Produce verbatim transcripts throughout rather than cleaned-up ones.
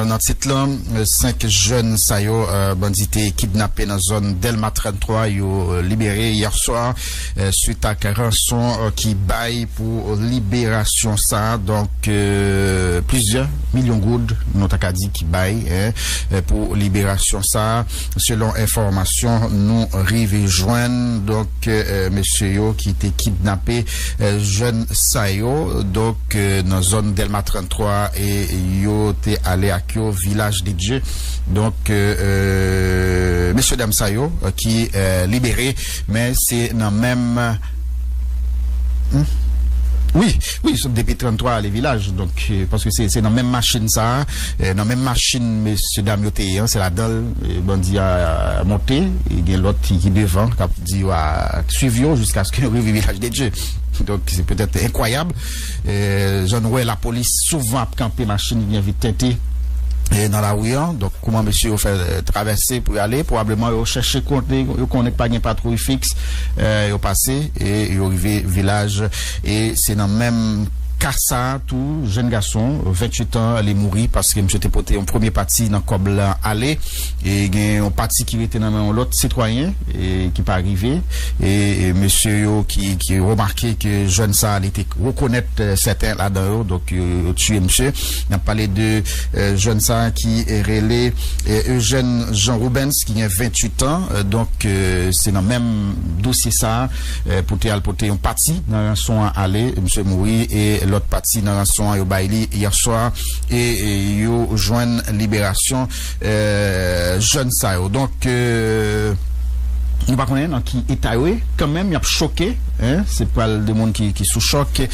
Nan tit lan, eh, senk jèn sa yo, eh, bandi te kidnape nan zòn Dèlma trannntwa, yo, eh, libere yè swa, eh, swit ak ranson, eh, ki bay pou liberasyon sa a. Donk, eh, plizyè milyon goud, nou ta ka di, ki bay, eh, eh, pou liberasyon sa a, selon enfòmasyon nou rive jwenn. Donk, eh, mesye yo ki te kidnape, eh, jèn sa yo, donk, eh, nan zòn Dèlma trannntwa, e yo te ale ak yo Vilaj de Dye. Donk, eh, eh, mesye dam sa yo, eh, ki, eh, libere, men se nan menm, hmm? Wi, wi, se depi trannntwa ale Vilaj, donk, eh, paske se, se nan menm machin sa a, eh, nan menm machin mesye dam yo te ye an, se ladan l, eh, bandi a monte, e gen lòt ki, ki devan, k ap di yo a swiv yo jiskaske yo rive Vilaj de Dye. Donk, se petèt enkwayab. Eh, jan nou wè, lapolis souvan ap kanpe machin ki gen vit tente, eh, nan lari an. Donk, kouman mesye yo fè, eh, travèse pou y ale? Pwobableman, yo chèche kote yo konnen k pa gen patwouy fiks, eh, yo pase e yo rive Vilaj. E se nan menm ka sa a tou, jèn gason, venntuit an, li mouri paske misye te pote yon premye pati nan kòb la ale. E gen yon pati ki rete nan men yon lòt sitwayen, e ki pa rive. E, e mesye yo ki, ki remake ke jèn sa a, li te rekonèt, eh, sèten ladan yo, donk yo, yo tiye misye. N ap pale de, eh, jèn sa a ki rele, eh, Eugène Jean Rubens, ki gen venntuit an. Eh, donk, eh, se nan menm dosye sa a, eh, pou te al pote yon pati nan ranson an ale, misye mouri, e lòt pati nan ranson an yo bay li yè swa, e, e yo jwenn liberasyon, eh, jèn sa yo. Donk, eh, nou pa konnen nan ki eta yo ye, kanmenm, y ap choke, en, se pral de moun ki, ki sou chòk,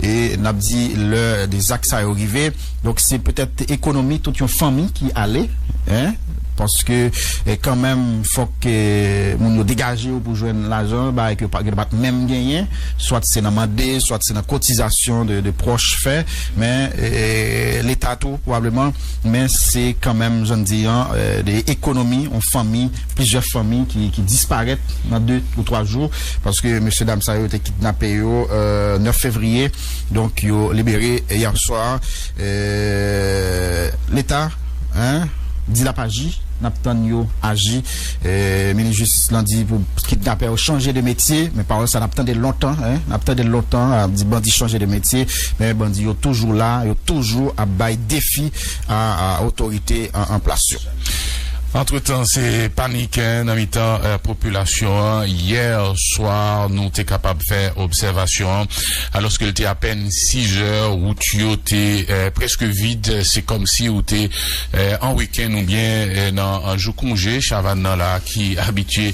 e n ap di lè de zak sa yo rive. Donk, se petèt ekonomi tout yon fanmi ki ale, en, paske, eh, kanmenm, fòk, eh, moun yo degaje yo pou jwenn lajan, bagay ke yo pa, yo pa t menm genyen, swat se nan mande, swat se nan kotizasyon de, de pwòch fè, men, eh, Leta tou, pwobableman, men se kanmenm, jan n di an, eh, de ekonomi, yon fanmi, plizyè fanmi ki, ki disparèt nan de ou twa jou, paske mesye dam sa yo te kidnape yo, eh, nèf fevriye, donk yo libere yè swa, eh, Leta, en, di l ap aji, n ap tann yo aji. Eh, minis jistis lan di pou kidnapè yo chanje de metye, men pawòl sa n ap tande l lontan, en, n ap tande l lontan, ap di bandi chanje de metye, men bandi yo toujou la, yo toujou ap bay defi a, a otorite an, an plas yo. Antretan, se panik, en, nan mitan, eh, popilasyon an. Yè swa, nou te kapab fè obsèvasyon an. Alòske l te apèn sis è, wout yo te, eh, prèske vid. Se kòmsi ou te, eh, an wikenn oubyen, eh, nan, an jou konje. Chavann nan la ki abitye